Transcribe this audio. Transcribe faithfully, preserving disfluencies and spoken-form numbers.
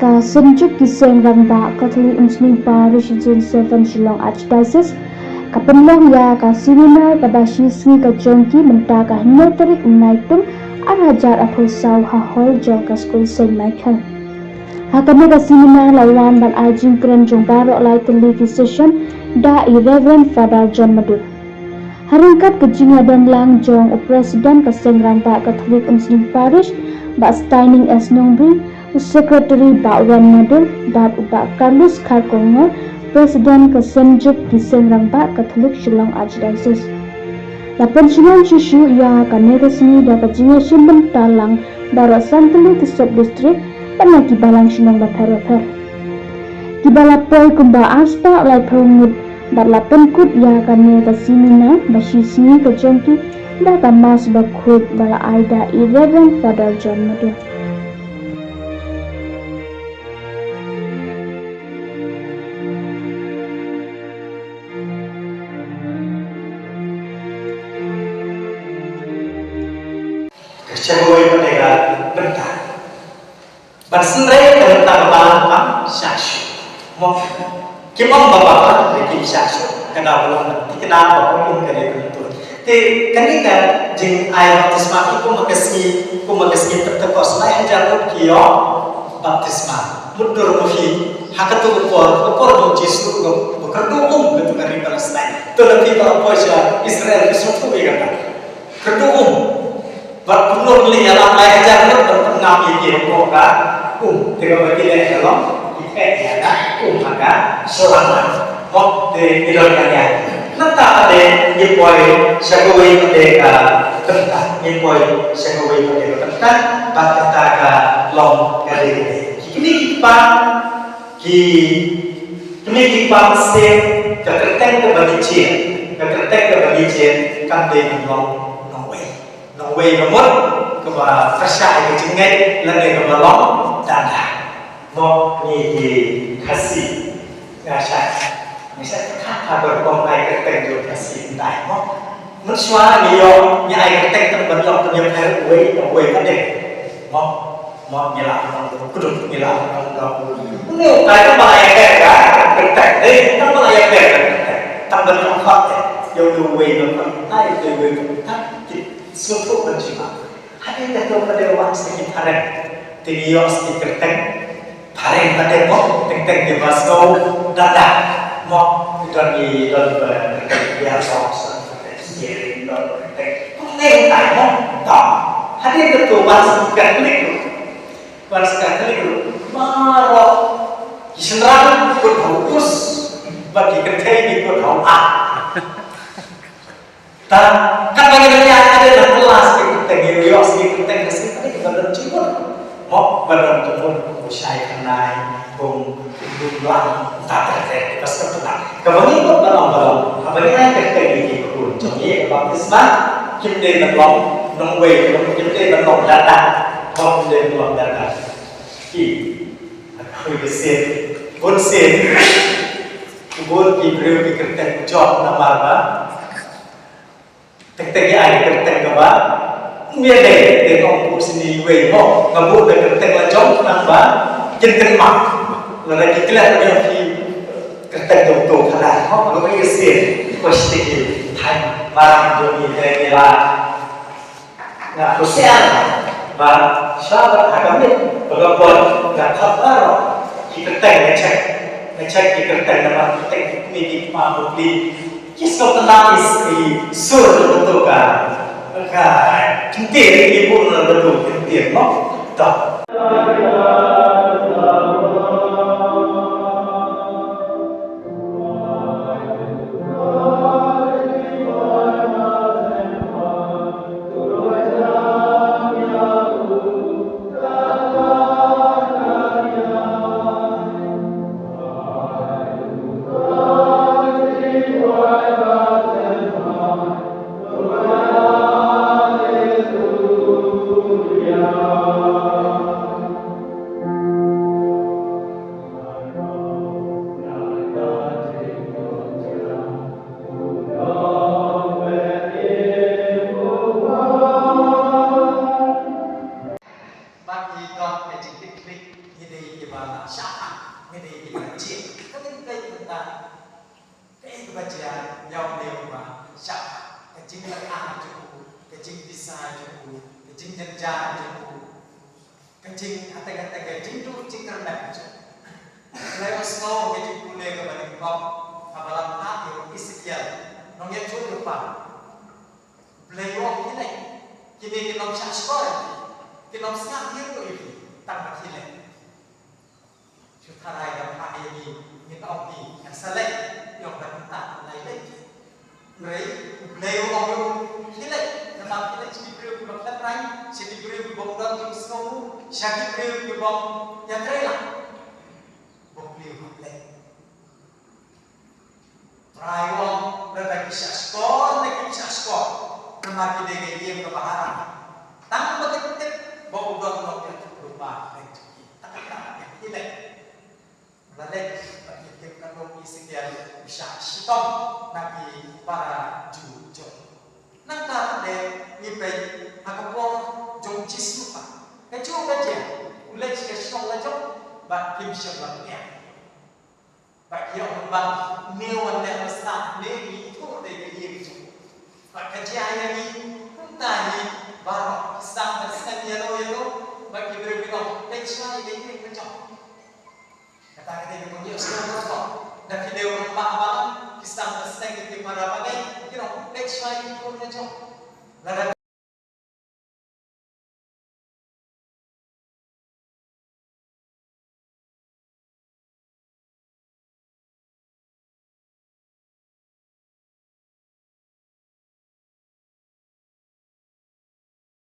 Ka Synjuk ki Seng Rangbah Catholic Umsning Parish Zone seven Shillong Archdiocese ka pynlong ïa ka seminar kaba shi sngi ka jong ki mynta ka hynñiew tarik u Naitung ar hajar arphew saw ha hall jong ka skul Saint Michael. Ha kane ka seminar la wan ban ai jingkren jong baroh lai tylli ki session da i Reverend Father John Madur. Ha ryngkat ka jingïadon lang jong u President ka Seng Rangbah Catholic Umsning Parish, Bah Steining S Nongbri, u Secretary Bah Wen Madur bad u Bah Carlos Kharkongor, President ka Synjuk ki Seng Rangbah Catholic Shillong Archdiocese. La pynsngew shuh shuh ïa kane ka sngi da ka jingïashim bynta lang baroh san tylli ki sub district bad na ki balang shnong bapher bapher. Kiba la poi kumba ar spah laiphew ngut bad la pynkut ïa kane ka seminar ba shi sngi ka jong ki da ka Mass bakhuid ba la ai da i Reverend Father John Madur. Ka shakri ka dei ka bynta. Ban synrei ka bynta ba ban shah shuh. Mo, kim ong ba ba ba, kim shah shuh. Ka dei ba long thikna ba ong ka dei ka bynta. Te kane ka jingai baptisma ki kum ka sngi, kum ka sngi Pentecost, lai hajar ngut ki ïoh baptisma. Mutdur ma phi ha kato ka por, ka por ba u Jisu u ba kyrduh um kato ka ri Palestine. To lada phi ba poi sha Israel, phi sngewthuh ïa kata. Kyrduh um. Bad kumno ki leit ïalam lai hajar ngut ban pyngap ïa ki hapoh ka um. Te kaba ki leh ka long ki theh ïa ka um ha ka shyllangmat. Mo, te ngi don ka nia. Nangta pat de ngi poi sha kawei pat de ka bynta. Ngi poi sha kawei pat de ka bynta. Bad kata ka long ka dei ka dei. Ki kmie ki kpa, ki kmie ki kpa mynsiem, ka kyrteng kaba ngi jied, ka kyrteng kaba ngi jied kam dei ban long nongwei. Nongwei ka mut kaba pyrshah ïa ka jingngeit lane kaba long dang dang. Mo, ngi ki Khasi, nga shait, nga shait kha kha ka rukom ai kyrteng jong Khasi hynrei mo. Mynshuwa ngi ïoh, ngi ai kyrteng tang ban long, tang ïoh ai uwei, uwei pat de. Mo, mo ngi lah ban long kudum, ngi lah ban long kudum. Ngi ai tang ban ai kyrteng, eh, tang ban ai kyrteng. Tang ban long khot, eh, ïoh uwei ban long, ai uwei ban long. Sngewthuh ban jubab. Hadien kata ka dei wan sa ki phareng. Te ngi ïoh sa ki kyrteng phareng pat de mo, teng teng kiba sngew dada. Mo, ngi don, ngi don ba kyrteng biang song, sa kyrteng steering, don kyrteng. Kyrteng tai mo, dom. Hadien kata wan sa ki Katholik ruh. Wan sa ki Katholik ruh. Baroh ki shynrang kut ha u us, bad ki kynthei ki kut ha u ap. Tang, katba ngi ïa ka dei la klas ki kyrteng, ngi ïoh ki kyrteng, ki kyrteng ba don jingmut. Mo, ba don jingmut, u shai kynai, bun, bun lang, ta ta ta, bas ka pynah. Kaba ngi mut ba long, ba long, kaba ngi ai kyrteng ïa ki khun jong ngi, ka baptisma, kim dei ban long nongwei, kim dei ban long dada, mo, kim dei ban long dada. Ki, khui ka sien, bun sien, bun ki briew ki kyrteng jong namar ba Teng teng ïa ai kyrteng kaba ym ïadei, te ong u sini wei mo, nga buh da kyrteng la jong khnang ba kin kynmaw. Lada ki klet ïa ki kyrteng jong to khana mo, nga wei sien ko siti ki thaiñ marang jong ngi te ngi la. Nga khusian ba sha ba ha ka miet ba ka poi nga khot baroh ki kyrteng, nga check, nga check ki kyrteng namar ki kyrteng ki kmie ki kpa bapli. Ki sngewtynnat ïa i sur jong kato ka, ka kyntien, i bun jong kato ka kyntien mo. To. ba la shah phah, ngi dei kiba jia. Ka dei kaei kata, kaei kaba jia ïa une uba shah phah? Ka jingleh jong u, ka jingdisa jong u, ka jingjynjar jong u, ka jing, hangta hangta ka jingduh jingkyrmen jong u. Hynrei u sngew ka jingpule kaba nyngkong haba la phah ïa u Esekiel, nongïathuhlypa. Blei u ong, khie leit. Kine kin ym shah shkor ïa phi, kin ym sngap hiar ïa phi, tang ba khie leit. Shu tharai da phah ïa ngi, ngin ong phi, ngan sa leit, ïoh ban mynta ngan leit. Hynrei U Blei u ong ïa u, khie leit, namar khie leit sha ki briew kiba khlem rang, sha ki briew kiba ym don jingsngew, sha ki briew kiba ym ïatrei lang. Ba u Blei u hap leit. Trai u ong, lada ki shah shkor ne kim shah shkor, namar ki dei ka ïing kaba haram. Tang ba kin tip ba u don nongïathuhlypa ha pdeng jong ki, tang kata ka dei ka leit. La leit bad ki tip katno u Esekiel u shah shitom na ki para Jiw jong u. Nangta pat de ngi peit ha ka por jong u Jisu pat, kajuh ka jia, u leit sha ka shnong la jong bad kim shym la pdiang. Bad ki ong, ba une u wan leh basa, une ngi ithuh te ka ïing jong u. Bad ka jia ïa ngi, kumta hi baroh, ki sdang ban sneng ïano ïano. Bad ki briew ki ong, peit shuwa ïa ka ïing ka jong. Kata ka dei kaba ngi ïohsngew baroh. Da phi dei u rangbah balang, ki sdang ban sneng ïa ki para bangeit, ki ong, peit shuwa ïa ka ïing ka jong. Lada